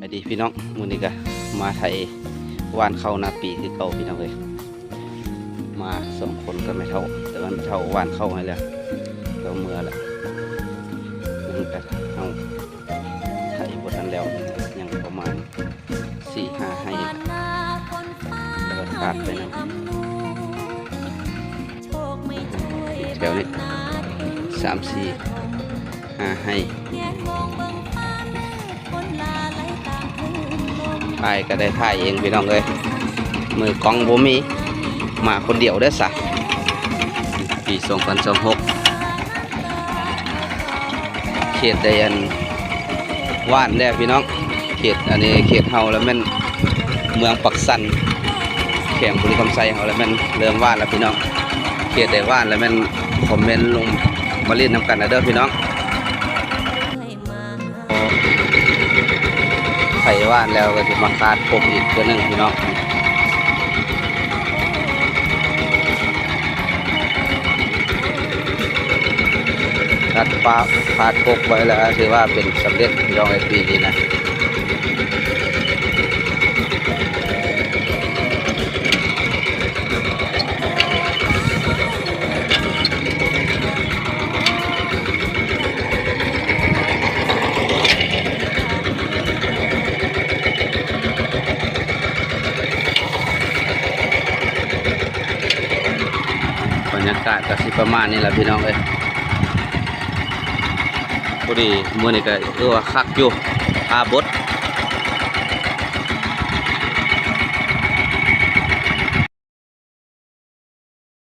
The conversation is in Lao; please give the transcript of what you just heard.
ສະບາຍດີພີ່ນ້ອງ, ມື້ນີ້ກະມາໄຖຫວ່ານເຂົ້ານາປີຄືເກົ່າພີ່ນ້ອງເອີຍ. ມາສອງຄົນກັບແມ່ເຖົ້າ, ແຕ່ວ່າແມ່ເຖົ້າຫວ່ານເຂົ້າໃຫ້ແລ້ວ ລາວເມືອແລ້ວ. ຍັງກະເຮົາໄຖບໍ່ທັນແລ້ວ, ຍັງປະມານສີ່ຫ້າໄຮ່ ແລ້ວກະຂາດໄປນຳ. ແຖວນີ້ສາມ ສີ່ ຫ້າໄຮ່. ຖ່າຍກະໄດ້ຖ່າຍເອງພີ່ນ້ອງເອີຍ, ມືກ້ອງບໍ່ມີ, ມາຄົນດຽວເດີສະ. ປີສອງພັນຊາວຫົກ ເຂດໄດ້ອັນຫວ່ານແລ້ວພີ່ນ້ອງ. ເຂດອັນນີ້ເຂດເຮົາລະແມ່ນເມືອງປາກຊັນ ແຂວງບໍລິຄຳໄຊເຮົາລະແມ່ນເລີ່ມຫວ່ານລະພີ່ນ້ອງ. ເຂດໃດຫວ່ານລະແມ່ນຄອມເມັນລົງມາຫຼິ້ນນຳກັນນະເດີພີ່ນ້ອງ. ໄຖຫວ່ານແລ້ວກະຊິມາຄາດປົກອີກເທື່ອໜຶ່ງພີ່ນ້ອງ. ຄາດປະ ຄາດປົກໄວ້ແລ້ວ ຖືວ່າເປັນສຳເລັດພີ່ນ້ອງເອີຍ ປີນີ້ນະ. ບັນຍາກາດກະຊິປະມານນີ້ລະພີ່ນ້ອງເອີຍ. ພໍດີມື້ນີ້ກະຖືວ່າຄັກຢູ່ ຟ້າບົດ